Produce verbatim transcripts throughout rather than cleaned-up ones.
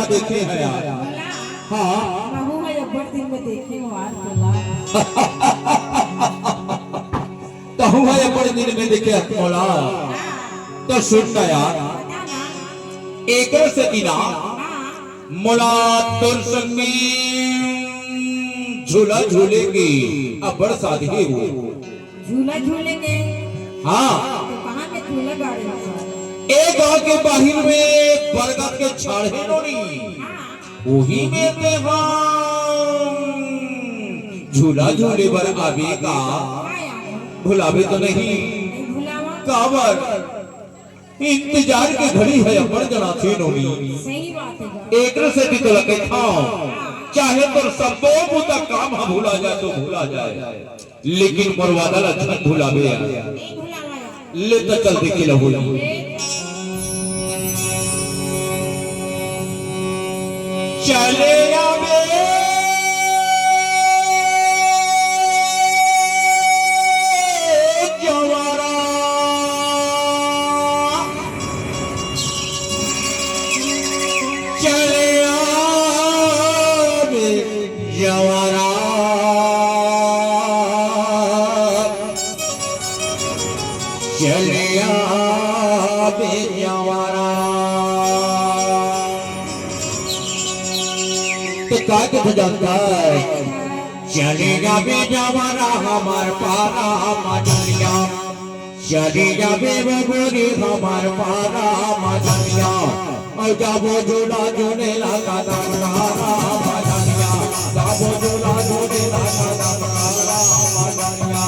देखे हे यार। हाँ। महू ह अब्बड़ दिन में देखे हंव यार तोला। तहूँ ह अब्बड़ दिन में देखे हस मोला। त सुन ना यार, बता ना। एकर सेती ना हाँ। मोला तोर संग में झूला झूले के अब्बड़ साध हे वो। झूला झूले के? हाँ। त कहाँ के झूला गाड़े हस? ए गाँव के बाहिर में बरगद के झाड़ हे नोनी। हाँ। उही में तेंहा झूला झूले बर आबे का? हाँ यार। भुलाबे तो नहीं? नहीं भुलावंव। काबर? इंतजार के घड़ी हे अब्बड़ जनाथे नोनी। सही बात हे गा। एकर सेती तोला कहिथंव, चाहे तोर सब्बो बुता काम ह भुला जाय तो भुला जाय, लेकिन मोर वादा ला झन भुलाबे यार। नहीं भुलावंव यार। ले त चल देखे ल होही। चले आबे जवारा। चले आबे जवारा। चले आबे जवारा। त का कथे जानथस? चले आबे जवारा हमर पारा मदनिया। चले आबे वो गोरी हमर पारा मदनिया। अउ जाबो झूला झूले ला कदम पारा मदनिया। जाबो झूला झूले ला कदम पारा मदनिया।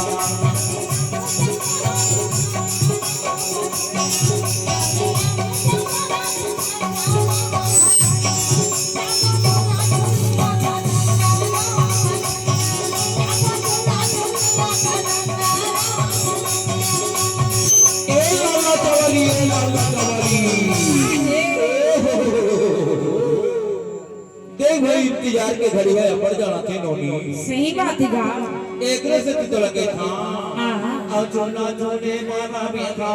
ए लाला चवरी, ए लाला चवरी। देख भाई, इंतजार के घड़ी हे, अब्बड़ जनाथे नोनी। सही बात हे गा। एकरे सेती तोला कहिथंव। हाँ। अउ झूला झूले वाला भी था।